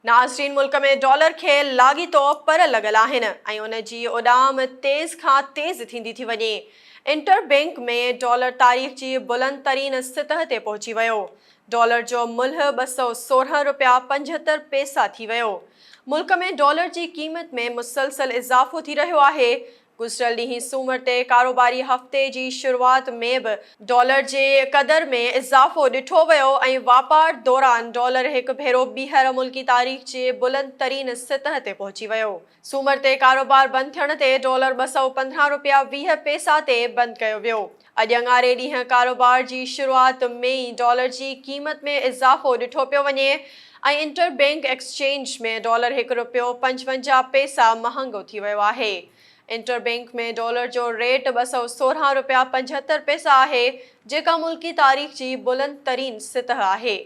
ناظرين ملڪ ۾ ڊالر کي لاڳيتو پر لڳل آهن ۽ ان جي اڏام تيز کان تيز ٿيندي ٿي وڃي. انٽر بئنڪ ۾ ڊالر تاريخ جي بلند ترين سطح تي پهچي ويو. ڊالر جو ملهه 216 رپيا 75 پئسا ٿي ويو. ملڪ ۾ ڊالر جي قيمت ۾ مسلسل اضافو ٿي رهيو آهي. گذريل ڏينهن سومر تي ڪاروباري هفتي جي شروعات ۾ به ڊالر جي قدر ۾ اضافو ڏٺو ويو ۽ واپار دوران ڊالر هڪ ڀيرو ٻيهر ملڪي تاريخ جي بلند ترين سطح تي پهچي ويو. سومر تي ڪاروبار بند ٿيڻ تي ڊالر 215 رپيا 20 پئسا تي بند ڪيو ويو. اڄ اڱاري ڏينهن ڪاروبار جي شروعات ۾ ئي ڊالر جي قيمت ۾ اضافو ڏٺو پيو وڃي ۽ انٽر بئنڪ ايڪسچينج ۾ ڊالر هڪ رپيو 55 پئسا مهانگو ٿي ويو آهي. انٽر بئنڪ ۾ ڊالر جو ريٽ 216 رپيا 75 پئسا آهي، جيڪا ملڪي تاريخ جي بلند ترين سطح آهي.